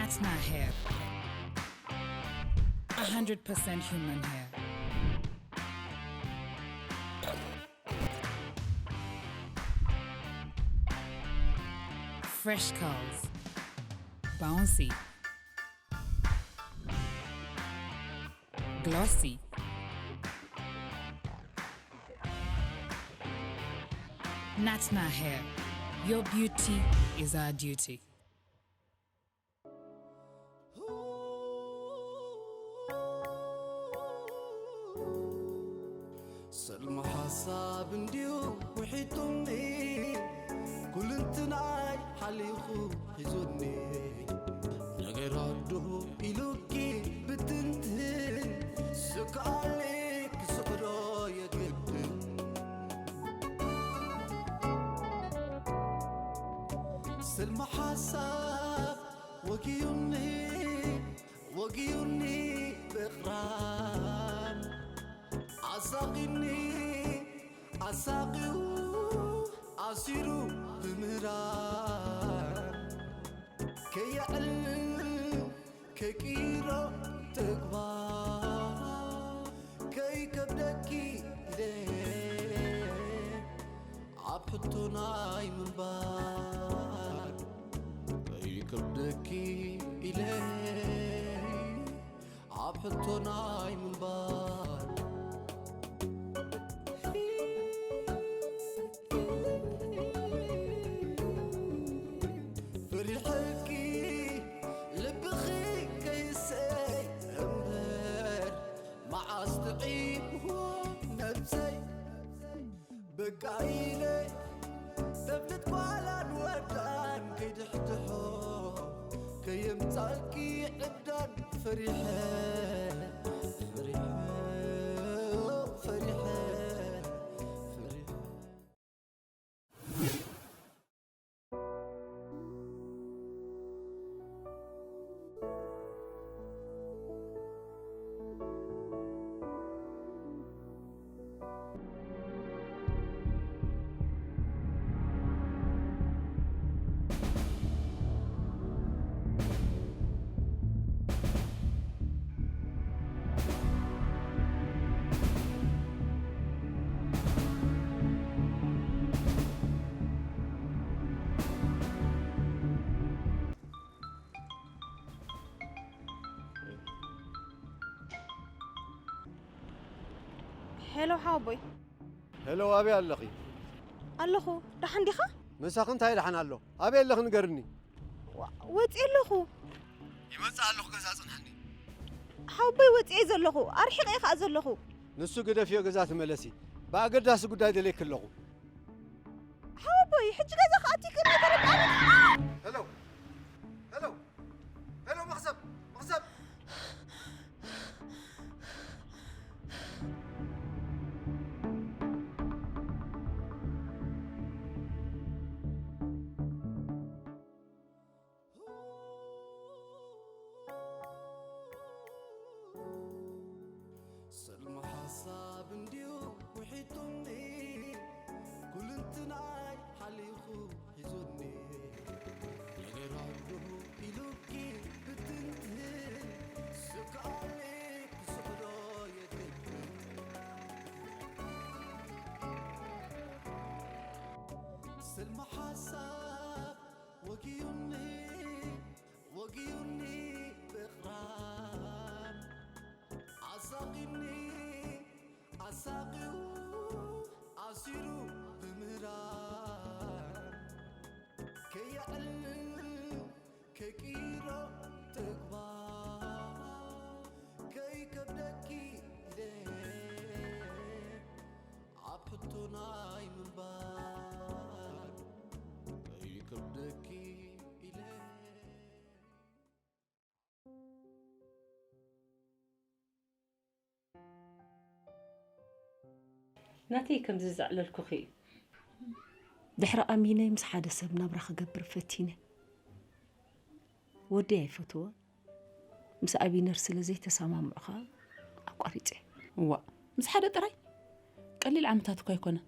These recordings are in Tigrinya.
It's not hair. A hundred percent human hair. Fresh curls. Bouncy. Glossy. Natna hair. Your beauty is our duty. ሰልሚ ሓሳብ እንድዩ ውሒጡኒ፣ ኩልንትናይ ሓሊኹ ሒዙኒ። ነገር ኣዱ ኢሉኪ ብትንትን፣ ስክኣሊ ክስዕሮ የግድን። ስልሚ ሓሳብ ወጊዩኒ፣ ወጊዩኒ ብቕራን፣ ኣሳቒኒ ኣሳቒዩ፣ ኣሲሩ ብምህራን፣ ከየዕልል ከይቅይሮ ተግባር፣ ከይከብደኪ ኢለ ኣብ ሕቶ ናይ ምንባር፣ ከይከብደኪ ኢለ ኣብ ሕቶ ናይ ምንባር። ፈሪሐኪ ልብኺ ከይሰይ እምበር፣ መዓስ ጥዒምዎ ነብሰይ። በቃ ኢለ ተፍልጥ ጓላን ወዳን ከይድሕድሖ፣ ከየምጻልኪ ዕብዳን ፈሪሐ፣ ፈሪሐ፣ ፈሪሐ፣ ፈሪሐ። ሄሎ ሓወቦይ። ሄሎ፣ ኣበይ ኣለኺ? ኣለኹ። ደሓን ዲኻ? ምሳኺ እንታይ ደሓን ኣሎ? ኣበይ ኣለኺ ንገርኒ። ዋ- ወፂኤ ኣለኹ። ይመጽእ ኣለኹ፣ ገዛ ጽንሐኒ። ሓወቦይ፣ ወፂኤ ዘለኹ። ኣርሒቐ እየ ከዓ ዘለኹ። ንሱ ግደፍዮ፣ ገዛ ተመለሲ። ብኣገዳሲ ጉዳይ ደልየኪ ኣለኹ። ሓወቦይ፣ ሕጂ ገዛ ክኣቱ ይክእል ተረዳእኒ። ሄሎ፣ ሄሎ፣ ሄሎ፣ መኽሰብ፣ መኽሰብ። ሰልሚ ሓሳብ እንድዩ ውሒጡኒ፣ ኩልንትናይ ሓሊኹ ሒዙኒ። ነገር ኣሉ ኢሉኪ ብትንትን፣ ስክኣሊ ክስዕሮ የግድን። ስልሚ ሓሳብ ወጊዩኒ፣ ወጊዩኒ ብቕራን፣ ኣሳቒኒ ኣሳቒዩ፣ ኣሲሩ ብምህራን፣ ከየዕልል ከይቅይሮ ተግባር፣ ከይከብደኪ ኢለ ኣብ ሕቶ ናይ ምንባር፣ ከይከብደኪ ኢለ። ናተይ ከምዚ ዘዕለልኩኺ እዩ። ድሕሪ ኣሚነ ምስ ሓደ ሰብ ናብራ ክገብር ፈቲነ። ወደይ ኣይፈትዎ። ምስ ኣቢነር ስለ ዘይተሰማምዑ ኸኣ ኣቋሪጸ። እዋእ፣ ምስ ሓደ ጥራይ? ቀሊል ዓመታት እኮ ኣይኮነ።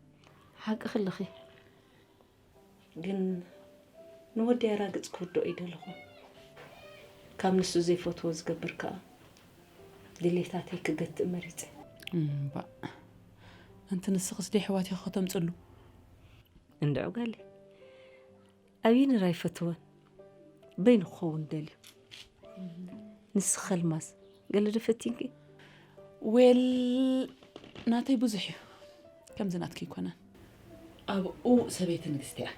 ሓቅኺ ኣለኺ። ግን ንወደይ ኣራግጽ ክውድኦ ይደለኹ። ካብ ንሱ ዘይፈትዎ ዝገብር ከኣ ድሌታተይ ክገትእ መሪጸ። እምባእ፣ ኣንቲ ንስኽስ ደይ ኣሕዋት ኢኺ ከተምጽሉ? እንድዑ ጋለይ፣ ኣብይንር ኣይፈትወን፣ በይኑ ክኸውን ደልዩ። ንስኺ ከ ኣልማዝ፣ ገለ ዶ ፈቲንኪ? ዌል፣ ናተይ ብዙሕ እዩ፣ ከምዚ ናትኪ ኣይኮነን። ኣብኡ ሰበይቲ ንግስቲ እያ።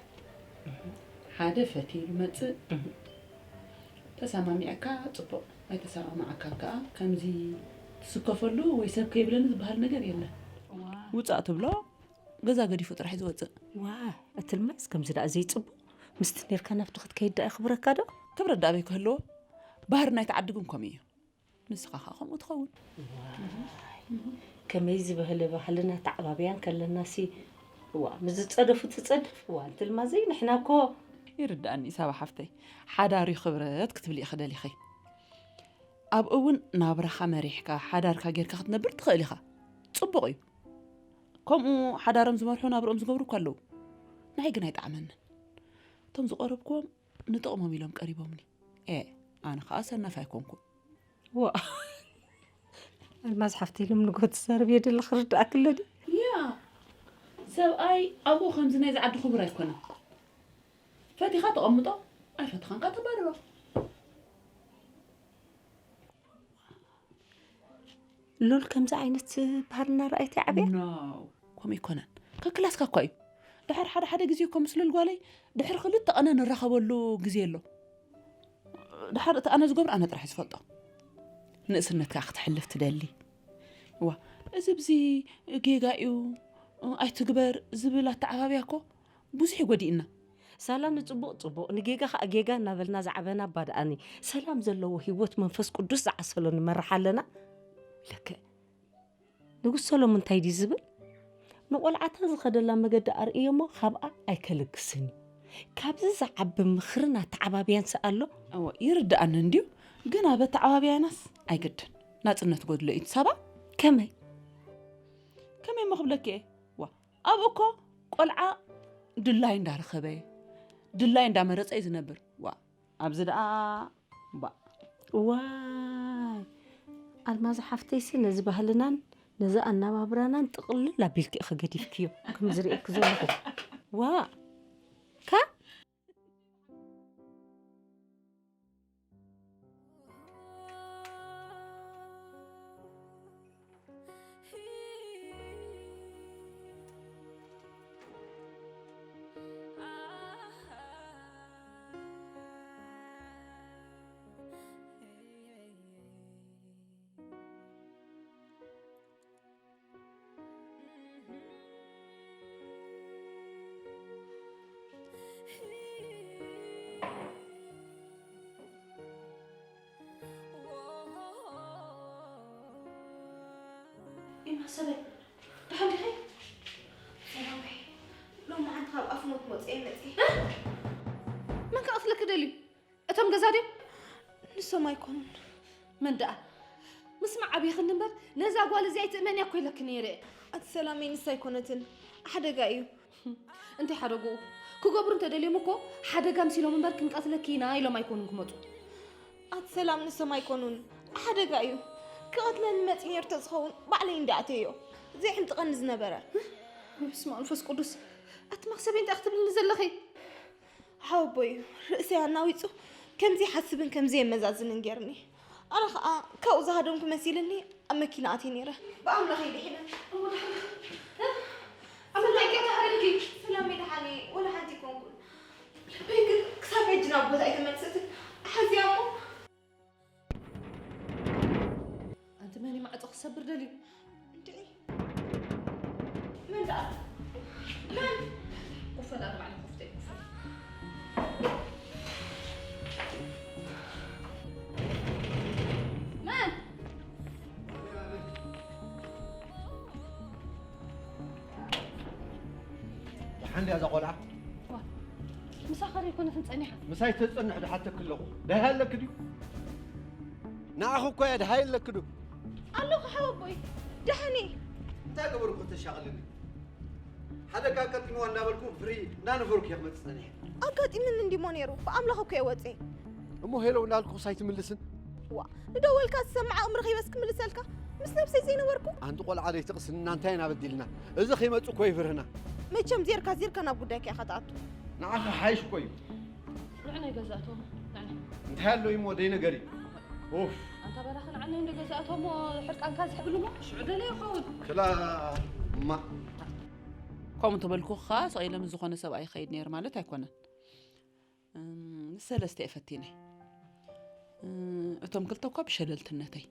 ሓደ ፈትዩ ይመጽእ፣ ተሰማሚዕካ ጽቡቕ፣ ኣይተሰማማዕካን ከኣ ከምዚ ትስከፈሉ ወይ ሰብ ከይብለኒ ዝበሃል ነገር የለን። ውጻእ ትብሎ፣ ገዛ ገዲፉ ጥራሕ እዩ ዝወጽእ። ዋ፣ እቲ ኣልማዝ ከምዚ ደኣ ዘይጽቡቕ፣ ምስቲ ኔርካ ናብቲ ክትከይድ ደኣ የኽብረካ ዶ? ክብረት ደኣ ኣበይ ክህልዎ? ባህሪ ናይቲ ዓዲ ግን ከምኡ እዩ። ንስኻ ኸኣ ከምኡ ትኸውን። ዋይ፣ ከመይ ዝበለ ባህልን ኣተዓባብያን ከለናሲ፣ ዋ፣ ምስ ዝጸደፉ ትጸድፍ። ዋ፣ ኣንቲ ኣልማዘይ፣ ንሕና እኮ ይርድኣኒ ሳባ ሓፍተይ፣ ሓዳር እዩ ክብረት ክትብሊ ኢኺ ደሊኺ። ኣብኡ እውን ናብራኻ መሪሕካ፣ ሓዳርካ ጌርካ ክትነብር ትኽእል ኢኻ። ጽቡቕ እዩ። ከምኡ ሓዳሮም ዝመርሑ ናብርኦም ዝገብሩ እኳ ኣለዉ። ንዓይ ግን ኣይጠዓመንን። እቶም ዝቐረብክዎም ንጥቕሞም ኢሎም ቀሪቦምኒ። ኤ፣ ኣነ ኸኣ ሰናፍ ኣይኮንኩን። ዋ፣ ኣልማዝ ሓፍተይ፣ ሎም ንግሆ ትዛረብዮ ዘለኺ ክርድኣኪ ኣሎ ድዩ? ያ፣ ሰብኣይ ኣብኡ ከምዚ ናይዚ ዓዲ ክቡር ኣይኮነን። ፈቲኻ ተቐምጦ፣ ኣይፈተኻን ከኣ ተባርሮ። ሉል ከምዚ ዓይነት ባህልና ረኣይቲ ዓብያ? ኖ፣ ከምኡ ኣይኮነን። ከክላስካ እኳ እዩ። ድሓር ሓደ ሓደ ግዜ እኮ ምስ ሉል ጓለይ ድሕሪ ክልተ ቐነ ንራኸበሉ ግዜ ኣሎ። ድሓር እቲ ኣነ ዝገብሮ ኣነ ጥራሕ ዝፈልጦ። ንእስነትካ ክትሕልፍ ትደሊ። ዋ፣ እዚ ብዚ ጌጋ እዩ፣ ኣይትግበር ዝብል ኣተዓባብያ እኮ ብዙሕ ይጎዲእና። ሳላ ንጽቡቕ ጽቡቕ፣ ንጌጋ ኸኣ ጌጋ እናበልና ዝዓበና እባ ደኣኒ፣ ሰላም ዘለዎ ህይወት መንፈስ ቅዱስ ዝዓሰሎ ንመርሕ ኣለና። ለከ ንጉስ ሰሎሞን እንታይ ድዩ ዝብል? ንቖልዓታ ዝኸደላ መገዲ ኣርእዮ እሞ ካብኣ ኣይከልግስን እዩ። ካብዚ ዝዓቢ ምኽርን ኣተዓባብያን ስኣሎ። እወ፣ ይርድኣኒ እንድዩ፣ ግን ኣብ ኣተዓባብያናስ ኣይግድን። ናጽነት ጎድሎ እዩ ሳባ። ከመይ? ከመይ እሞ ክብለኪ እየ? ዋ፣ ኣብኡ እኮ ቆልዓ ድላይ እንዳረኸበ፣ ድላይ እንዳመረጸ እዩ ዝነብር። ዋ፣ ኣብዚ ደኣ ባእ። ዋይ፣ ኣልማዝ ሓፍተይሲ ነዚ ባህልናን ነዚ ኣነባብራናን ጥቕልል ኣቢልኪ ኢኺ ገዲፍክዮ፣ ከም ዝርእየኪ ዘለኹ። ዋ፣ ከ ኢማ ሰበይ፣ ደሓን ዲኺ? ሰላመይ፣ ሎሚ ሓንቲ ካብ ኣፍኖት መጽየ መጽየ። እ? መን ክቐትለኪ ደልዩ? እቶም ገዛ ድዮም? ንሶም ኣይኮኑን። መን ደኣ? ምስማዕ ኣብይኽኒ እምበር፣ ነዛ ጓል እዚኣ ኣይትእመንያ እኮ ኢለኪ ነይረ። ኣቲ ሰላመይ፣ ንሳ ኣይኮነትን። ሓደጋ እዩ። እንታይ ሓደግኡ? ክገብሩ እንተደልዮም እኮ፣ ሓደጋ ኣምሲሎም እምበር፣ ክንቀትለኪ ኢና ኢሎም ኣይኮኑን ክመጹ። ኣቲ ሰላም፣ ንሶም ኣይኮኑን። ሓደጋ እዩ። ክቐትለኒ መጺኡ ነይሩ ተዝኸውን፣ ባዕለይ እንድየ ኣተዮ። ዘየሕምጥቐኒ ዝነበረ። በስመ ኣብ መንፈስ ቅዱስ። ኣቲ መኽሰበይ፣ እንታይ ክትብልኒ ዘለኺ? ሓወቦይ እዩ ርእሰይ ኣናዊጹ፣ ከምዚ ይሓስብን ከምዚ የመዛዝንን ጌርኒ። ኣነ ኸኣ ካብኡ ዝሃደምኩ መሲልኒ ኣብ መኪና ኣትየ ነይረ። ብኣምላኽ እየ ድሒነ። እሞ ድሓን፣ እ? ኣብ ምንታይ ጌጋ ተሃሪምኪ? ሰላመይ ደሓን እየ፣ ወላ ሓንቲ ኣይኮንኩን። ልበይ ግን ክሳብ ሕጂ ናብ ቦታ ኣይተመልሰትን። ሓዚኣ እሞ ኣንቲ መን እዩ ማዕጾ ክሰብር ደልዩ? እንድዒ። መን ደኣ? መን? ክፈት፣ ኣነ ባዕለይ ክፍቶ እየ፣ ክፈት። መን? ደሓን ድያ እዛ ቆልዓ? ዋ፣ ምሳኻ ዘይኮነትን ጸኒሓ። ምሳይ ተጸንሕ ዶ ሓተኪ ኣለኹ። ደሃይ ኣለኪ ድዩ? ንዓኺ እኮ እየ ደሃይ ኣለኪ ዶ? ኣለኹ ሓወቦይ፣ ደሓን እየ። እንታይ ገበርኩ ተሻቕልኒ? ሓደጋ ኣጋጢምዋ እንዳበልኩ ፍሪ እንዳነፈርኩ እየ ክመጽእ ጸኒሐ። ኣጋጢምኒ እንዲሞ ነይሩ፣ ብኣምላኽ እኮ እየ ወጽየ። እሞ ሄሎ እንዳልኩስ ኣይትምልስን? ዋ ንደወልካ ዝሰምዕ ኣእምሮ ከይበስ ክምልሰልካ ምስ ነብሰይ ዘይነበርኩ። ኣንቲ ቆልዓ ደይትቕስንና እንታይ ኢና በዲልና? እዚ ከይመጽእ እኮ ይፍርህና። መቸም ዜርካ ዜርካ ናብ ጉዳይካ ኢኻ ትኣቱ። ንዓኻ ሓይሽ እኮ እዩ። ንዕናይ ገዛእቶም ንዕናይ እንታይ ኣሎ እሞ ደይ ነገር እዩ። ኡፍ ኣንታ በራኺ ንዓናይ እንደ ገዛእቶም ሕርቃንካ ዝሕብልሞ ሽዑ ደለ ይኸውን። ክላ እማ ከምኡ እንተበልኩኻ ስቕ ኢለ ምስ ዝኾነ ሰብኣይ ይኸይድ ነይር ማለት ኣይኮነን። እም፣ ንሰለስተ እየ ፈቲነ። እም፣ እቶም ክልተ እኳ ብሸለልትነተይ።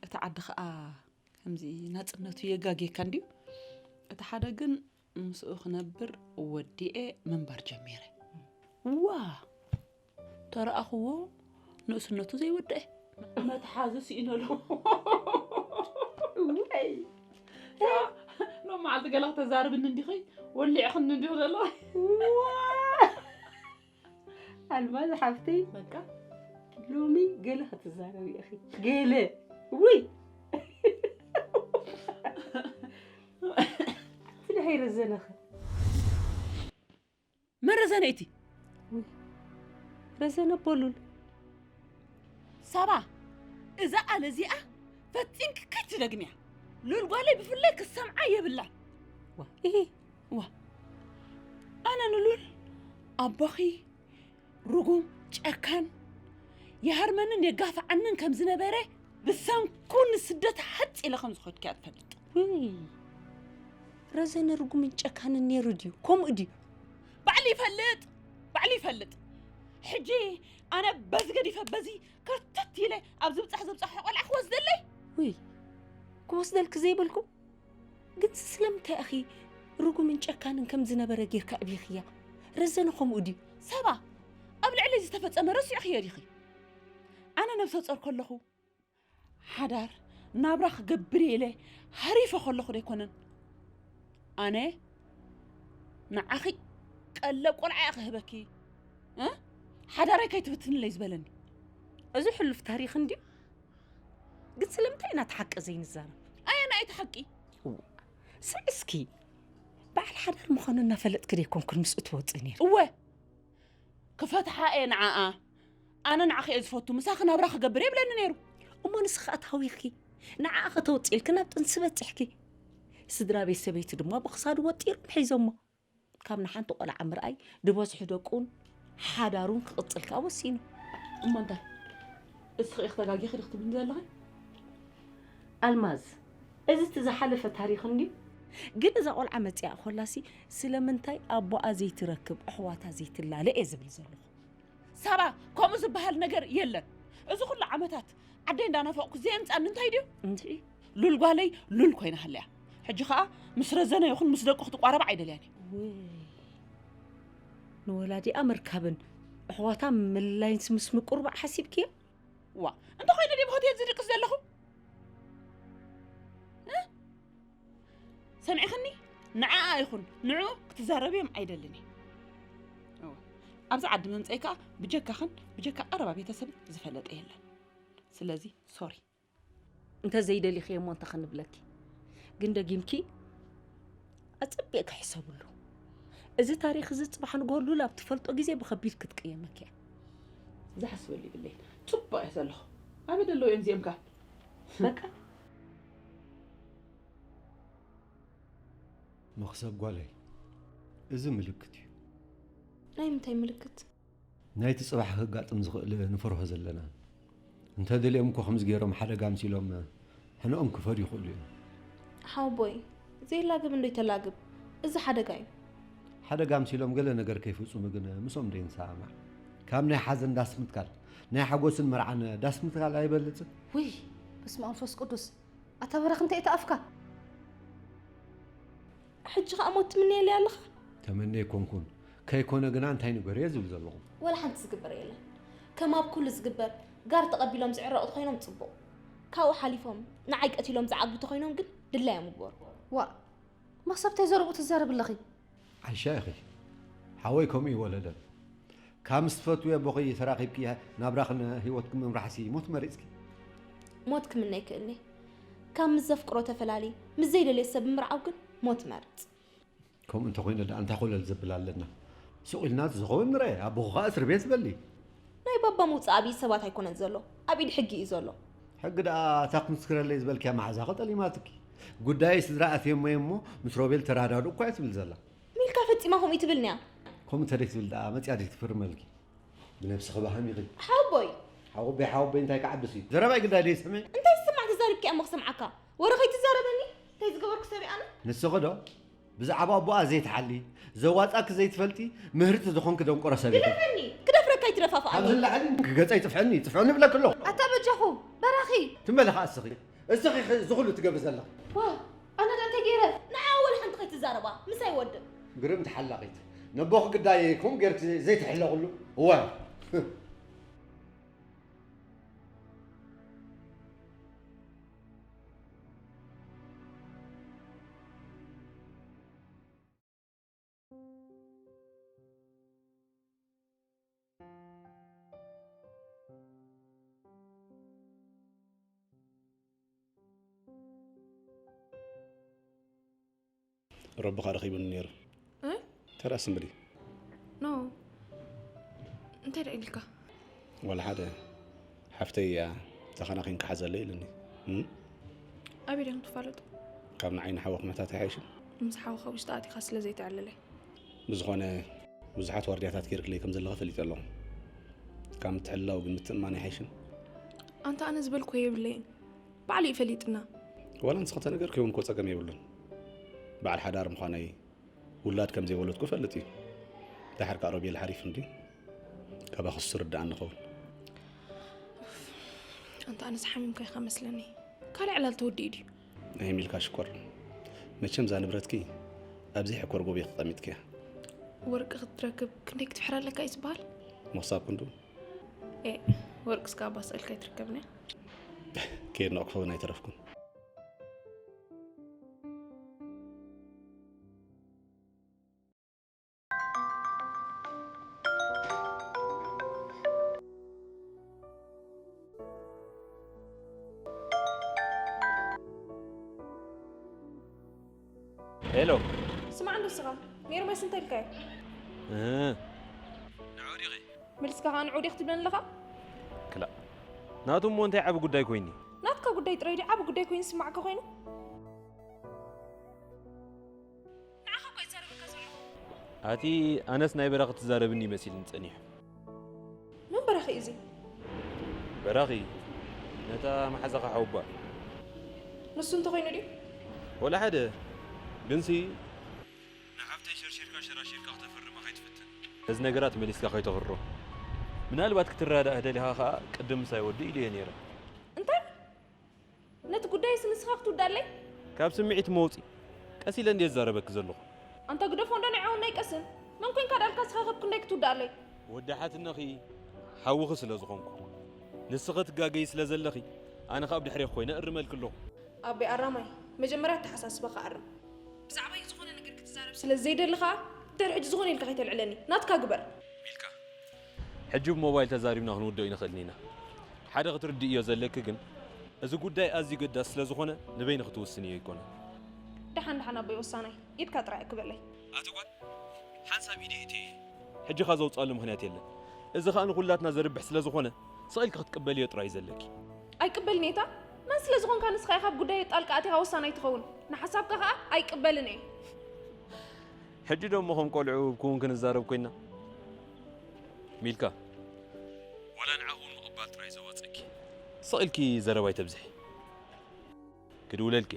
እቲ ዓዲ ኸኣ ከምዚ ናጽነቱ የጋግየካ እንድዩ። እቲ ሓደ ግን ምስኡ ክነብር ወዲኤ ምንባር ጀሚረ። ዋ! ተረኣኽዎ ንእስነቱ ዘይወደአ። መትሓዚ ስኢነሉ። ወይ ሎም መዓልቲ ገለ ክተዛርብኒ እንዲኺ ወሊዕኽኒ እንዲኹ ዘሎ ኣልማዝ ሓፍተይ በቃ ሎሚ ገለ ክትዛረቢ ኢኺ ገለ ውይ ትድሐይ ረዘነኸ መን ረዘነ እቲ ረዘነ ቦሉል ሳባ፣ እዛ ቃል እዚኣ ፈጺምኪ ከይትደግምያ። ሉል ጓለይ ብፍላይ ክትሰምዓ የብላን። ዋ ኢሂ ዋ ኣነ ንሉል ኣቦኺ ርጉም ጨካን የሃርመንን የጋፍዓንን ከም ዝነበረ ብሰንኩ ንስደት ሓጽ ኢለ ከም ዝኸድኩ እያ ትፈልጥ። ውይ ረዘነ ርጉምን ጨካንን ነይሩ ድዩ ከምኡ ድዩ ባዕሉ ይፈልጥ ባዕሉ ይፈልጥ። ሕጂ ኣነ በዚ ገዲፈ በዚ ከርተት ኢለ ኣብ ዝብጻሕ ዘብጻሕ ቆልዓ ክወስደለይ ውይ ክወስደልክ ዘይበልኩ ግን ስለምንታይ ኣኺ ርጉምን ጨካንን ከም ዝነበረ ጌርካ ኣብይኽያ ረዘነ ከምኡ ድዩ ሰባ ኣብ ልዕሊ ዝተፈጸመ ረሲዕኽዮ ዲኺ? ኣነ ነብሰ ጾር ከለኹ ሓዳር ናብራ ክገብር እየ ኢለ ሃሪፈ ከለኹ ዶ ኣይኮነን ኣነ ንዓኺ ቀለብ ቆልዓ እየ ክህበኪ እ? ሓዳረይ ከይትብትንለይ ዝበለኒ። እዚ ሕሉፍ ታሪኽ እንድዩ ግን ስለምንታይ ኢና እቲ ሓቂ ዘይንዛረብ ኣየናይ እቲ ሓቂ? ስዒ እስኪ በዓል ሓዳር ምዃኑ እናፈለጥክ ደይኮንኩን ምስኡ ትወፅእ ነይሩ እወ ክፈትሓ እየ ንዓኣ ኣነ ንዓኺ እየ ዝፈቱ ምሳኺ ናብራ ክገብር የብለኒ ነይሩ። እሞ ንስኺ ኣታዊኽኪ ንዓኣ ከተወፅእልኪ ናብ ጥንሲ በፂሕኪ ስድራ ቤት ሰበይቲ ድማ ብክሳዱ ወጢሮም ሒዞሞ ካብ ንሓንቲ ቆልዓ ምርኣይ ዝበዝሑ ደቁን ሓዳሩን ክቕፅል ከዓ ወሲኑ እሞ እንታይ እስኺ ኢኺ ተጋጊኺ ዲኺ ትብልኒ ዘለኺ? ኣልማዝ እዚ እቲ ዝሓለፈ ታሪኽ እንድዩ ግን እዛ ቆልዓ መፂኣ ኮላሲ ስለምንታይ ኣቦኣ ዘይትረክብ ኣሕዋታ ዘይትላለ እየ ዝብል ዘለኹ ሳባ ከምኡ ዝበሃል ነገር የለን። እዚ ኩሉ ዓመታት ዓደይ እንዳናፈቕኩ ዘየምፃኒ እንታይ ድዩ? እንድዒ ሉል ጓለይ ሉል ኮይና ሃለያ። ሕጂ ከዓ ምስ ረዘነ ይኹን ምስ ደቁ ክትቋረባ ኣይደልያን እየ። ወይ ንወላዲኣ ምርካብን ኣሕዋታ ምልላይንስ ምስ ምቁርባዕ ሓሲብክዮ? ዋ እንተኾይነ ድየ ብሆቴል ዝድቅስ ዘለኹ? እ? ሰሚዕኽኒ? ንዓኣ ይኹን ንዕኡ ክትዛረብዮም ኣይደልን እየ። እወ፣ ኣብዚ ዓዲ ምምፀይ ከዓ ብጀካኽን ብጀካ ቀረባ ቤተሰብ ዝፈለጠ የለን። ስለዚ ሶሪ። እንተዘይደሊኽዮ እሞ እንታይ ክንብለኪ ግን ደጊምኪ ኣፀቢቕኪ ሕሰብሉ እዚ ታሪኽ እዚ ፅባሕ ንግሆ ሉል ኣብ ትፈልጦ ግዜ ብኸቢድ ክትቅየመኪ እያ ዝሓስበሉ ይብለይ። ፅቡቕ እየ ዘለኹ። ኣበይ ዘለዉ እዮም እዚኦም ከ? በቃ መኽሰብ ጓለይ፣ እዚ ምልክት እዩ። ናይ ምንታይ ምልክት? ናይቲ ጽባሕ ከጋጥም ዝኽእል ንፈርሆ ዘለና። እንተ ደልዮም እኮ ከምዚ ገይሮም ሓደጋ ኣምሲሎም ሕነኦም ክፈድዩ ይኽእሉ እዮም። ሓወቦይ፣ ዘይላገብ እንዶ ይተላግብ። እዚ ሓደጋ እዩ። ሓደጋ ኣምሲሎም ገለ ነገር ከይፍጽሙ ግን ምስኦም ደይንሰማማዕ። ካብ ናይ ሓዘን ዳስ ምትካል፣ ናይ ሓጎስን መርዓን ዳስ ምትካል ኣይበልጽን? ውይ በስመ ኣብ መንፈስ ቅዱስ ኣታ በረኽ እንታይ እቲ ኣፍካ ሕጂ ኸኣ ሞት ትምነየለይ ኣለኻ? ተመነ ኣይኮንኩን። ከይኮነ ግና እንታይ ንገርዮ ዝብል ዘለኹ። ወላ ሓንቲ ዝግበር የለን። ከም ኣብ ኩሉ ዝግበር ጋር ተቐቢሎም ዝዕረቑ ተኾይኖም ጽቡቕ። ካብኡ ሓሊፎም ንዓይ ቀቲሎም ዝዓግቡ ተኾይኖም ግን ድላዮም ይግበሩ። ዋእ መኽሰብ እንታይ ዘረብኡ ትዛረቢ ኣለኺ? ዓይሻ ኢኺ። ሓወይ ከምኡ ይወለደን። ካብ ምስ ትፈትውዮ ኣቦኺ ተራኺብኪ ናብራኽን ህይወትክን ምምራሕሲ ሞት መሪጽኪ። ሞት ክምነ ይክእልኒ። ካብ ምስ ዘፍቅሮ ተፈላሊ ምስ ዘይደልዮ ሰብ ምርዓው ግን ሞት መርጽ። ከምኡ እንተኾይኑ ደኣ እንታይ ኮለል ዘብል ኣለና? ሱቕ ኢልና ዝኸውን ንርአ፣ ኣቦኹ ኸኣ እስር ቤት ዝበሊ። ናይ ባባ ምውፃእ ኣብ ኢድ ሰባት ኣይኮነን ዘሎ፣ ኣብ ኢድ ሕጊ እዩ ዘሎ። ሕጊ ደኣ እታ ክምስክረለይ ዝበልክያ መሓዛኺ ጠሊማትኪ። ጉዳይ ስድራ ኣትየ እሞ እየ እሞ ምስ ሮቤል ተራዳድኡ እኳ እያ ትብል ዘላ። ሚልካ ፈጺማ ከምኡ ትብልንያ። ከምኡ እንተ ደይ ትብል ደኣ መጺኣ ደይ ትፍርመልኪ? ብነብስኺ ባሃም ኢኺ። ሓወቦይ። ሓወቦይ፣ ሓወቦይ እንታይ ክዓብስ እዩ? ዘረባይ ግዳ ደይ ስምዒ። እንታይ ዝስማዕ ተዛሪብኪ እሞ ክሰምዓካ? ወረ ከይትዛረበኒ? እንታይ ዝገበርኩ ሰብ እየ ኣነ? ንስኺ ዶ? ብዛዕባ ኣቦኣ ዘይትሓሊ፣ ዘዋጻኪ ዘይትፈልጢ፣ ምህርቲ ዝኾንኪ ደንቆሮ ሰብ ኢኺ። ግደፈኒ! ክደፍረካ ኣይትደፋፍኣኒ። ካብዚ ንላዕሊ ክገጸይ ጥፍዕኒ፣ ጥፍዕኒ እብለኪ ኣለኹ። ኣታ በጃኹ፣ በራኺ! ትም በሊ ኸኣ እስኺ። እስኺ ኢኺ እዚ ኩሉ ትገብሪ ዘለኺ። ዋ፣ ኣነ ዶ እንታይ ገይረ? ንዓ ወላ ሓንቲ ከይትዛረባ፣ ምሳይ ወድእ። ግርምቲ ሓላቒት። ነቦኺ ግዳይ ከምኡ ጌርኪ ዘይትሕለቕሉ። እወ። ረቢ ከኣ ረኺቡኒ ነይሩ። እ? ተራእስ እምበሊ። ኖ። እንታይ ደኣ ኢልካ? ዋላ ሓደ። ሓፍተይ እያ፣ ተኸናኺንካ ሓዘለይ ኢሉኒ። እም? ኣበይ ዲኹም ትፋለጡ? ካብ ንዓይ ንሓወ ክመታት ኣይሓይሽን? ምስ ሓውኻ ውሽጢ ኣቲኻ ስለ ዘይተዕልለይ። ብዝኾነ፣ ብዙሓት ዋርድያታት ጌርክለይ ከም ዘለኻ ፈሊጠ ኣለኹ። ካብ ምትሕልላው ግን ምትእምማን ኣይሓይሽን? ኣንታ ኣነ ዝበልኩዎ የብለይን። ባዕሉ እዩ ፈሊጥና። ዋላ ንስኺ ተነገርክዮ እውን እኮ ጸገም የብሉን። በዓል ሓዳር ምዃነይ፣ ውላድ ከም ዘይወለድኩ እፈልጥ እዩ። ደሓር ከኣ ሮቤል ሓሪፍ እንድዩ። ካባኺ እሱ ርድኣኒ ይኸውን። ኣንታ ኣነስ ሓሚምካ ኢኻ መስለኒ። ካልእ ዕላል ተወዲኡ ድዩ? ኣይ ሚልካ ሽኮር። መቸም እዛ ንብረትኪ ኣብ ዘይሕኮር ጎቦ ተቐሚጥክያ። ወርቂ ክትረክብ ክንደይ ክትፍሕር ኣለካ እዩ ዝበሃል? ምኽሳብ ክንዱ? ኤ፣ ወርቂ እስካ ኣባ ስእልካ ኣይትርከብን እያ። ከየድነቕኩ ክኸውን ኣይተረፍኩን። ሄሎ። ስማዕ እንዶ ስኻ፣ ኔርማይስ እንታይ ኢልካዮ? እ። ንዑ ዲኺ? መልስካ ከኣ ንዑ ዲኺ ትብለኒ ኣለኻ? ክላእ። ናቱ እሞ እንታይ ዓቢ ጉዳይ ኮይኒ? ናትካ ጉዳይ ጥራይ ድዩ ዓቢ ጉዳይ ኮይኑ ዝስማዓካ ኮይኑ? ንዓኻ እኮ እየ ዝዛረበካ ዘለኹ። ኣቲ ኣነስ ናይ በራኺ ትዛረብኒ መሲልኒ ጸኒሑ። መን በራኺ እዩ እዚ? በራኺ፣ ነታ መሓዛኻ ሓውባ። ንሱ እንተኾይኑ ድዩ? ወላ ሓደ። ግንሲ ንሓፍተይ ሸርሺርካ ሸራሺርካ ክተፍርማ ከይትፍትን። ነዚ ነገራት መሊስካ ከይተኽርሮ። ምናልባት ክትረዳዳእ ደሊኻ ኸኣ ቅድም ምሳይ ወዲ ኢለዮ ነይረ። እንታይ? ነቲ ጉዳይስ ንስኻ ክትውዳለይ? ካብ ስምዒት መውጺ። ቀስ ኢለ እንድየ ዝዛረበኪ ዘለኹ። ኣንታ ግደፎ እንዶ ንዕኡ ናይ ቀስን። መን ኮንካ ዳልካ ስኻ ከብ ክንደይ ክትውዳለይ? ወዲ ሓትነኺ ሓውኺ ስለ ዝኾንኩ። ንስኺ ትጋገዪ ስለ ዘለኺ፣ ኣነ ኸኣ ብድሕሬኺ ኮይነ እርመልኪ ኣለኹ። ኣቦይ ኣራማይ፣ መጀመርያ ኣተሓሳስባኻ ኣርም። ብዛዕባይ ዝኾነ ነገር ክትዛረብ ስለ ዘይደሊ ኸኣ፣ ድሕሪ ሕጂ ዝኾነ ኢልካ ከይተልዕለኒ። ናትካ ግበር። ሚልካ፣ ሕጂ ብሞባይል ተዛሪብና ክንውድኦ ኣይንኽእልን ኢና። ሓደ ክትርድእዮ ዘለኪ ግን፣ እዚ ጉዳይ ኣዝዩ ገዳስ ስለ ዝኾነ፣ ንበይንኺ ትውስንዮ ኣይኮነን። ደሓን ደሓን ኣቦይ ወሳናይ፣ ኢድካ ጥራይ ኣክበለይ። ኣቲ ጓል፣ ሓንሳብ ኢደይ እትየ። ሕጂ ኸኣ ዘውጽኣሉ ምኽንያት የለን። እዚ ኸኣ ንኹላትና ዘርብሕ ስለ ዝኾነ፣ ስቕ ኢልኪ ክትቅበልዮ ጥራይ እዩ ዘለኪ። ኣይቅበልን እየ እታ። መን ስለ ዝኾንካ ንስኻ ኢኻ ኣብ ጉዳይ ጣልቃ ኣቲኻ ወሳናይ ትኸውን። ንሓሳብካ ኸኣ ኣይቅበልን እየ። ሕጂ ደሞ ከም ቆልዑ ክውን ክንዛረብ ኮይና? ሚልካ፣ ዋላ ንዓኹን ምቕባል ጥራይ ዘዋጸኪ። ስቕ ኢልኪ ዘረባ ኣይተብዝሒ። ክድውለልኪ።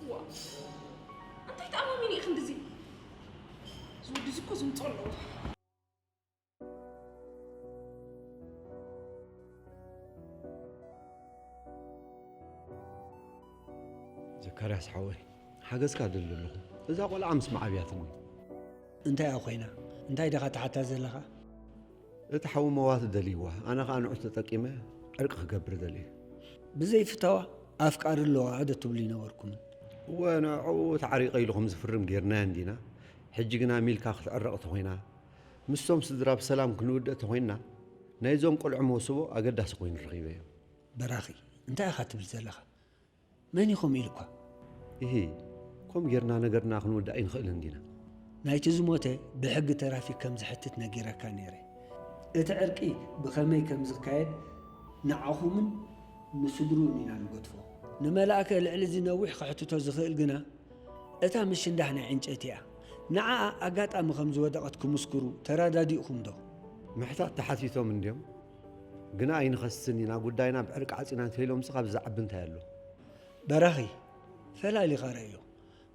ዋ፣ እንታይ ተኣማሚኒ እዩ ክንድዚ? እዚ ወዲ እዚ እኮ ዝምጾ ኣለዎ። ዘካርያስ ሓወይ፣ ሓገዝካ እደሊ ኣለኹ። እዛ ቆልዓ ምስ መዓብያትኒ። እንታይ እያ ኮይና? እንታይ ዲኻ ትሓታ ዘለኻ? እቲ ሓዊ መዋቲ ደልይዋ፣ ኣነ ኸኣ ንዑ ተጠቂመ ዕርቂ ክገብር ደልየ። ብዘይ ፍታዋ ኣፍቃሪ ኣለዋ ዶ ትብሉ ይነበርኩምን? እወ፣ ንዕኡ ተዓሪቐ ኢሉ ከም ዝፍርም ጌርናዮ እንዲና። ሕጂ ግና ሚልካ ክትዕረቕ ተኾይና፣ ምስቶም ስድራ ብሰላም ክንውድእ ተኾይንና፣ ናይዞም ቆልዑ መውስቦ ኣገዳሲ ኮይኑ ረኺበዮ። በራኺ፣ እንታይ ኢኻ ትብል ዘለኻ? መን እዩ ከምኡ ኢሉኳ? እሂ፣ ከምኡ ጌርና ነገርና ክንውድእ ኣይንኽእልን ዲና? ናይቲ ዝሞተ ብሕጊ ተራፊክ ከም ዝሕትት ነጊረካ ነይረ። እቲ ዕርቂ ብኸመይ ከም ዝካየድ ንዓኹምን ንስድርኡን ኢና ንገድፎ። ንመላእከ ልዕሊ እዚ ነዊሕ ከሕትቶ ዝኽእል ግና እታ ምሽንዳሕ ናይ ዕንጨይቲ እያ። ንዓኣ ኣጋጣሚ ከም ዝወደቐት ክምስክሩ ተረዳዲእኹም ዶ? ምሕታት ተሓቲቶም እንድዮም፣ ግና ኣይንኸስስን ኢና፣ ጉዳይና ብዕርቂ ዓጺና እንተኢሎምስ ካብዚ ዝዓቢ እንታይ ኣሎ? በራኺ፣ ፈላሊኻ ረእዮ።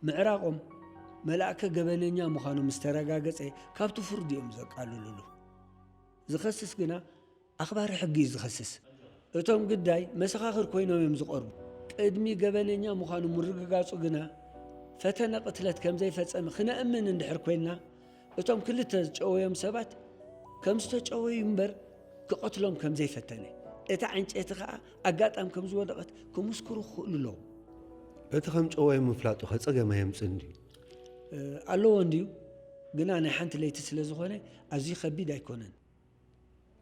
ምዕራቖም መላእከ ገበነኛ ምዃኑ ምስ ተረጋገጸ ካብቲ ፍርዲ እዮም ዘቃልሉሉ። ዝኸስስ ግና ኣኽባሪ ሕጊ እዩ ዝኸስስ። እቶም ግዳይ መሰኻኽር ኮይኖም እዮም ዝቐርቡ። ቅድሚ ገበነኛ ምዃኑ ምርግጋጹ ግና ፈተነ ቅትለት ከም ዘይፈጸመ ክነእምን እንድሕር ኮይንና፣ እቶም ክልተ ዝጨወዮም ሰባት ከም ዝተጨወዩ እምበር ክቐትሎም ከም ዘይፈተነ፣ እታ ዕንጨይቲ ኸኣ ኣጋጣሚ ከም ዝወደቐት ክምስክሩ ክኽእሉ ኣለዎም። እቲ ከም ጨወዮም ምፍላጡ ኸ ጸገም ኣየምጽእን ድዩ? እ፣ ኣለዎ እንድዩ፣ ግና ናይ ሓንቲ ለይቲ ስለ ዝኾነ ኣዝዩ ከቢድ ኣይኮነን።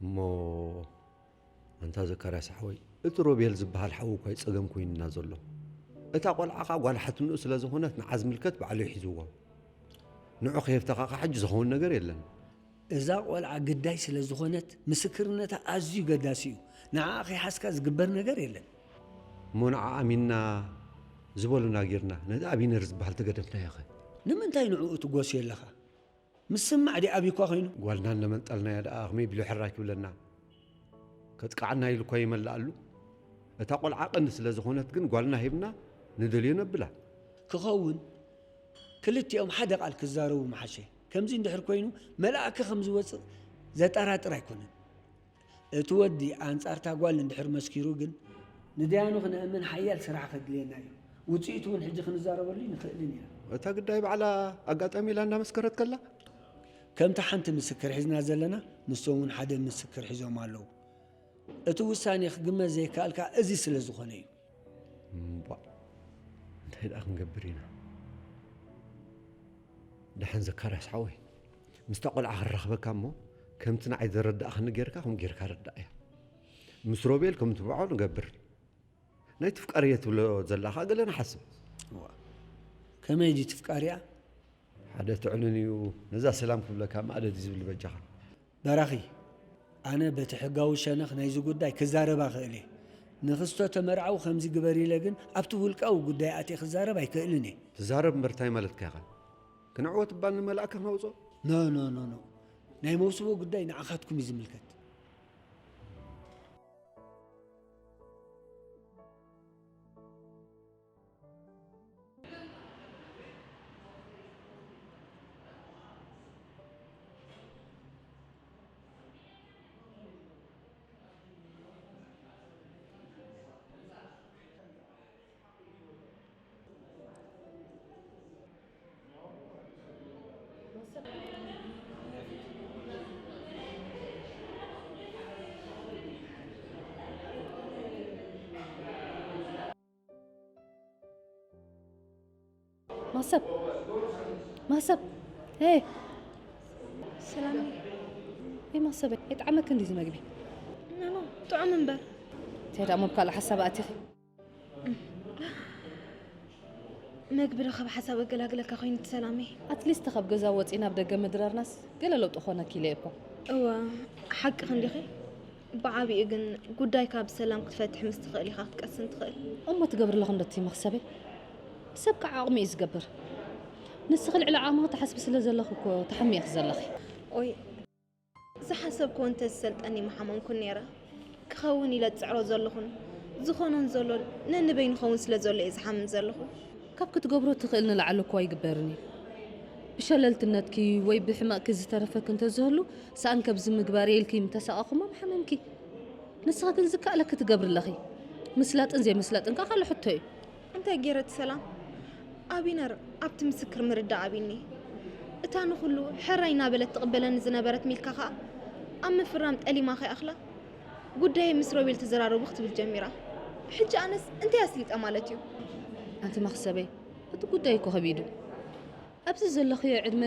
እሞ ኣንታ ዘካርያስ ሓወይ፣ እቲ ሮቤል ዝበሃል ሓዉ እኳ እዩ ጸገም ኮይኑና ዘሎ። እታ ቆልዓ ኸኣ ጓል ሓትንኡ ስለ ዝኾነት ንዓ ዝምልከት ባዕሉ እዩ ሒዝዎ። ንዑ ከየፍተኻ ኸኣ ሕጂ ዝኸውን ነገር የለን። እዛ ቆልዓ ግዳይ ስለ ዝኾነት ምስክርነታ ኣዝዩ ገዳሲ እዩ። ንዓኣ ከይሓዝካ ዝግበር ነገር የለን። እሞ ንዓ ኣሚንና ዝበሉና ጌርና ነቲ ኣቢነር ዝበሃል ተገደፍናዮ ኸ? ንምንታይ ንዕኡ ትጎስዮ ኣለኻ? ምስማዕ ድዩ ኣቢኳ ኮይኑ? ጓልና እናመንጠልናያ ደኣ ከመይ ቢሉ ሕራይ ክብለና? ከጥቅዓና ኢሉ እኳ ይመልኣሉ። እታ ቆልዓ ቀንዲ ስለ ዝኾነት ግን ጓልና ሂብና ንደልዮ ነብላ። ክኸውን ክልቲኦም ሓደ ቃል ክዛረቡ ምሓሸ። ከምዚ እንድሕር ኮይኑ መልኣከ ከም ዝወጽእ ዘጠራጥር ኣይኮነን። እቲ ወዲ ኣንጻርታ ጓል እንድሕር መስኪሩ ግን ንደያኑ ክነእምን ሓያል ስራሕ ከድልየና እዩ። ውጽኢቱ እውን ሕጂ ክንዛረበሉ ንኽእልን ኢና። እታ ግዳይ ባዕላ ኣጋጣሚ ኢላ እንዳመስከረት ከላ? ከምቲ ሓንቲ ምስክር ሒዝና ዘለና ንሶም እውን ሓደ ምስክር ሒዞም ኣለዉ። እቲ ውሳኔ ክግመት ዘይከኣል ከኣ እዚ ስለ ዝኾነ እዩ። እምቧእ፣ እንታይ ደኣ ክንገብር ኢና? ደሓን ዘካርያስ ሓወይ፣ ምስታ ቆልዓ ክራኽበካ እሞ ከምቲ ንዓይ ዘረዳእኽኒ ጌርካ ከምኡ ጌርካ ረዳእያ። ምስ ሮቤል ከም ትብዖ ንገብር። ናይ ትፍቃርየ ትብሎ ዘላ ኸኣ ገለ ንሓስብ። እዋ፣ ከመይ ድዩ ትፍቃርያ? ሓደ ትዕኑን እዩ፣ ነዛ ሰላም ክብለካ ማእለዲ ዝብል በጃኻ። በራኺ፣ ኣነ በቲ ሕጋዊ ሸነኽ ናይዚ ጉዳይ ክዛረብ ኣኽእል እየ። ንኽስቶ ተመርዓው ከምዚ ግበር ኢለ ግን ኣብቲ ውልቃዊ ጉዳይ ኣትየ ክዛረብ ኣይክእልን እየ። ትዛረብ እምበር እንታይ ማለትካ ኢኻ? ክንዕወት እባ ንመልኣከ ክነውጾ? ኖ፣ ኖ፣ ኖ፣ ኖ። ናይ መውስቦ ጉዳይ ንዓኻትኩም እዩ ዝምልከት። ማሰብ፣ ማሰብ፣ ኤ! ሰላም። ኤ ማሰብ፣ የጥዓመክ እንዲ እዚ መግቢ? ኖ፣ ኖ፣ ጥዑም እምበር። እንታይ ደኣ እሞ ብካልእ ሓሳብ ኣቲኺ? መግቢ ዶ ካብ ሓሳብ ኣገላግለካ ኮይኑ እቲ ሰላመይ? ኣትሊስት ካብ ገዛ ወጺና ኣብ ደገ ምድራርናስ ገለ ለውጢ ኮነኪ ኢለ እኮ። እወ፣ ሓቅኺ እንዲኺ። ብዓቢኡ ግን ጉዳይካ ብሰላም ክትፈትሕ ምስ ትኽእል ኢኻ ክትቀስን ትኽእል። እሞ ትገብሪ ኣለኺ እንዶ እቲ መኽሰበይ? ሰብ ከዓ ዓቕሚ እዩ ዝገብር። ንስኺ ልዕሊ ዓቕምኺ ትሓስቢ ስለ ዘለኺ እኮ ትሓሚ ኢኺ ዘለኺ። ኦይ፣ ዝሓሰብክዎ እንተዝሰልጠኒ ምሓመንኩን ነይረ። ክኸውን ኢለ ዝጽዕሮ ዘለኹን ዝኾኖን ዘሎን ነንበይኑ ክኸውን ስለ ዘሎ እየ ዝሓምም ዘለኹ። ካብ ክትገብሮ ትኽእል ንላዕሊ እኮ ኣይግበርን እዩ። ብሸለልትነትኪ ወይ ብሕመቕኪ ዝተረፈኪ እንተዝህሉ፣ ሰኣን ከብዚ ምግባር እየ ኢልኪ ምተሳቐኹሞ ምሓመምኪ። ንስኺ ግን ዝከኣለኪ ትገብሪ ኣለኺ። ምስላጥን ዘይምስላጥን ከኣ ካልእ ሕቶ እዩ። እንታይ ገይረ እቲ ሰላም? ኣቢነር ኣብቲ ምስክር ምርዳእ ኣቢኒ። እታ ንኹሉ ሕራይ እናበለት ትቕበለኒ ዝነበረት ሚልካ ኸኣ ኣብ ምፍራም ጠሊማ ከይኣኽላ፣ ጉዳየይ ምስ ሮቤል ተዘራረቡ ክትብል ጀሚራ። ሕጂ ኣነስ እንታይ ኣስሊጠ ማለት እዩ? ኣንቲ መኽሰበይ፣ እቲ ጉዳይ እኮ ከቢድ እዩ። ኣብዚ ዘለኽዮ ዕድመ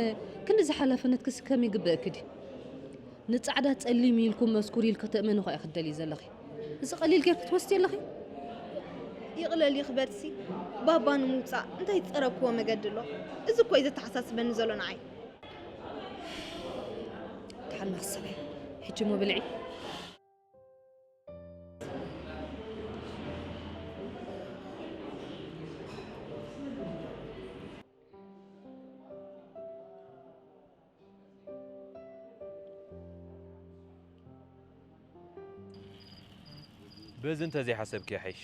ክንድዚ ሓላፍነት ክስከም ይግበእኪ ድዩ? ንጻዕዳ ጸሊም ኢልኩም መስኩር ኢልኪ ተእመኒ እኮ ኢኺ ትደልዪ ዘለኺ። እዚ ቀሊል ጌርኪ ትወስድዮ ኣለኺ? ይቕለል ይኽበድሲ፣ ባባ ንምውጻእ እንታይ ዝጸረግክዎ መገዲ ኣሎ? እዚ እኮ እዩ ዘተሓሳስበኒ ዘሎ ንዓይ። ኣነ ክሰበይ። ሕጂ እሞ ብልዒ። በዚ እንተዘይሓሰብኪ ይሓይሽ።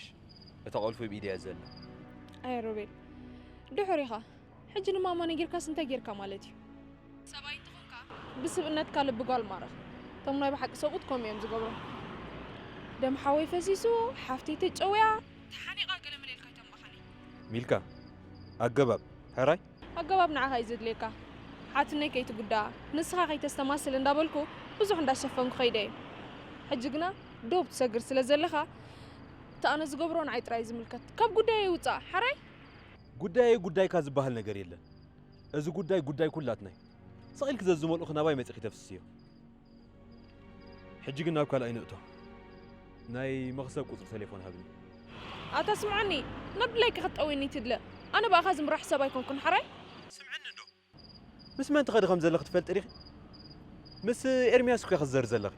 እታ ቁልፊ ብኢደይ እያ ዘላ። ኣየ ሮቤል፣ ድሑር ኢኻ። ሕጂ ንማማ ነጊርካስ እንታይ ጌርካ ማለት እዩ? ሰብኣይ እንተኾንካ ብስብእነትካ ልቢ ጓል ማረኽ። እቶም ናይ ብሓቂ ሰብኡት ከምኡ እዮም ዝገብሩ። ደም ሓወይ ፈሲሱ፣ ሓፍተይ ተጨውያ፣ ተሓኒቓ ገለ መለ ኢልካ ኣይተንባኻኒ። ሚልካ፣ ኣገባብ ሕራይ። ኣገባብ ንዓኻ እዩ ዘድልየካ። ሓትነይ ከይትጉዳኣ፣ ንስኻ ከይተስተማስል እንዳበልኩ ብዙሕ እንዳሸፈንኩ ከይደ እየ። ሕጂ ግና ዶብ ትሰግር ስለ ዘለኻ፣ እቲ ኣነ ዝገብሮ ንዓይ ጥራይ እዩ ዝምልከት። ካብ ጉዳየይ ውጻእ፣ ሕራይ? ጉዳየይ ጉዳይካ ዝበሃል ነገር የለን። እዚ ጉዳይ ጉዳይ ኩላትና እዩ። ስቕ ኢልኪ ዘዝመልኡኺ ናባይ መጺኺ ተፍስስዮ። ሕጂ ግን ናብ ካልኣይ ንእቶ። ናይ መኽሰብ ቁጽሪ ተሌፎን ሃብኒ። ኣታ ስምዓኒ፣ ናብ ድላይካ ክትጠውየኒ ትድለ። ኣነ ብኣኻ ዝምራሕ ሰብ ኣይኮንኩን፣ ሓራይ? ስምዕኒ እንዶ። ምስ መን ትኸዲ ከም ዘለኺ ትፈልጢ ዲኺ? ምስ ኤርምያስ እኮ ኢኺ ትዘሪ ዘለኺ።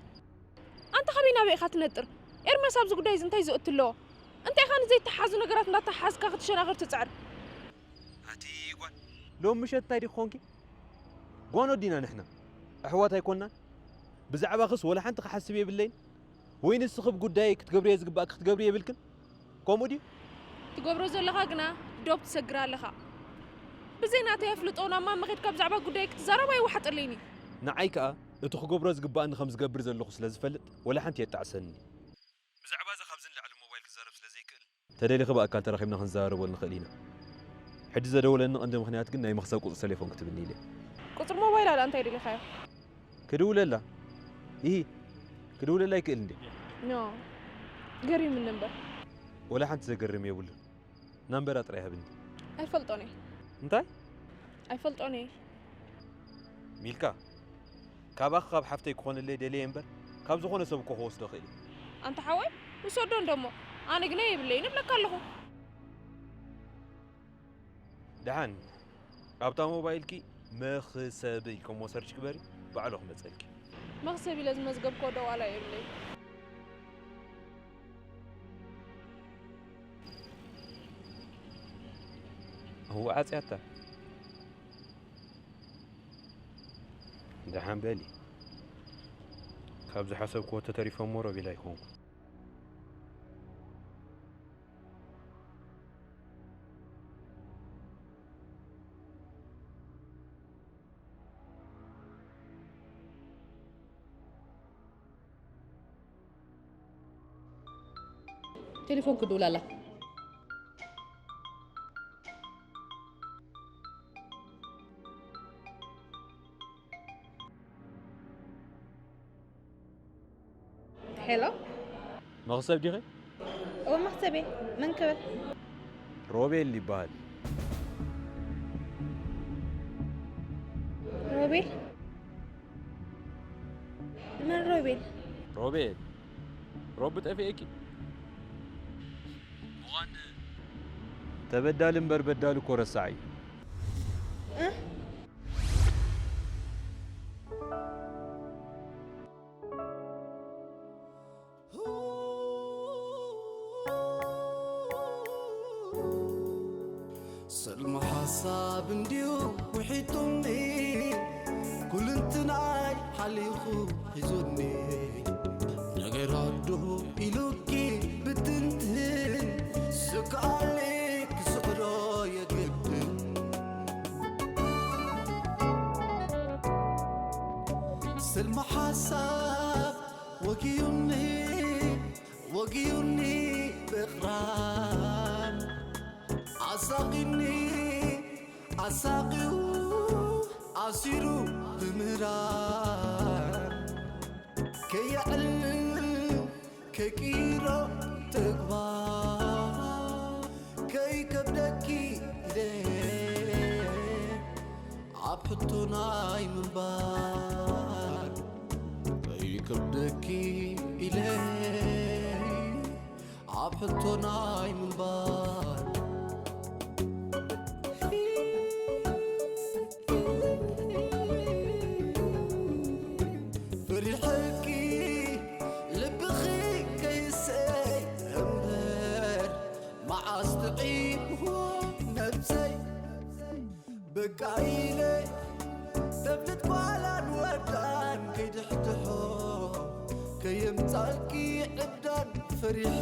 ኣንታ ካበይ ናበይ ኢኻ ትነጥር? ኤርምያስ ኣብዚ ጉዳይ እዚ እንታይ ዝእቱ ኣለዎ? እንታይ ኢኻ ንዘይተሓዙ ነገራት እንዳተሓዝካ ክትሸናኽር ትጽዕር? ኣቲ ጓል፣ ሎም ምሸት እንታይ ዲኺ ኮንኪ? ጓኖ ዲና ንሕና? ኣሕዋት ኣይኮናን? ብዛዕባኽስ ወላ ሓንቲ ክሓስብ የብለይን? ወይ ንስኺ ብጉዳየይ ክትገብርዮ ዝግባእኪ ክትገብሪ የብልክን? ከምኡ ድዩ? ትገብሮ ዘለኻ ግና ዶብ ትሰግር ኣለኻ። ብዘይ ናተይ ኣፍልጦ ናብ ማማ ኸድካ ብዛዕባ ጉዳይ ክትዛረብ ኣይወሓጠለይን እዩ። ንዓይ ከኣ እቲ ክገብሮ ዝግባኣኒ ከም ዝገብር ዘለኹ ስለ ዝፈልጥ ወላ ሓንቲ የጣዕሰኒ። ብዛዕባ እዚ ካብዚ ንላዕሊ ሞባይል ክዛረብ ስለ ዘይክእል፣ ተደሊኺ ብኣካል ተራኺብና ክንዘራረበሉ ንኽእል ኢና። ሕጂ ዘደወለኒ ቀንዲ ምኽንያት ግን ናይ መኽሰብ ቁጽሪ ተሌፎን ክትብኒ ኢለ። ቁጽሪ ሞባይል ኣላ እንታይ ደሊኻዮ? ክድውለላ? ኢሂ፣ ክድውለላ ይክእል እንዴ? ኖ፣ ገሪሙኒ እምበር። ወላ ሓንቲ ዘገርም የብሉን። ናምበራ ጥራይ ሃብኒ። ኣይፈልጦን እየ። እንታይ? ኣይፈልጦን እየ። ሚልካ፣ ካባኺ ካብ ሓፍተይ ክኾነለይ ደልየ እምበር ካብ ዝኾነ ሰብ እኮ ክወስዶ ክእል እየ። ኣንታ ሓወይ፣ ውሰዶ እንደሞ። ኣነ ግና የብለይን እብለካ ኣለኹ። ደሓን ኣብታ ሞባይልኪ መኽሰብ ኢልክሞ ሰርች ግበሪ፣ ባዕሉ ክመፀልኪ። መኽሰብ ኢለ ዝመዝገብኮ ደዋላ የብለይ። እው ዓፅያታ። ደሓን በሊ። ካብ ዝሓሰብክዎ ተተሪፎ እሞ ሮቤል ኣይኮንኩ። ቴሌፎን ክድውል ኣላ። ሄሎ። መኽሰብ ዲኺ? እወ መኽሰብ እየ። መን ክብል? ሮቤል ይበሃል። ሮቤል? መን ሮቤል? ሮቤል፣ ሮቢ ጠፊኤኪ? ምዃን ተበዳሊ እምበር በዳሊ እኮ ረሳዕ እዩ። እ? ሰልሚ ሓሳብ እንድዩ ውሒጡኒ፣ ኩልንትናይ ሓሊኹ ሒዙኒ። ነገራት ዶ ኢሉኪ ብትንትን፣ ስክኣለይ ክስዕሮ የግድን። ሰልሚ ሓሳብ ወጊዩኒ፣ ወጊዩኒ ብቕራን፣ ኣሳቒኒ ኣሳቒዩ ኣሲሩ ብምህራን፣ ከየዕልል ከይቅይሮ ተግባር፣ ከይከብደኪ ኢለ ኣብ ሕቶ ናይ ምንባር፣ ከይከብደኪ ኢለ ኣብ ሕቶ ናይ ምንባር። በቃ ኢለ ተብልት ጓላን ወዳን ከይድሕድሖ ከየምጻልኪ ዕብዳን ፈሪሐ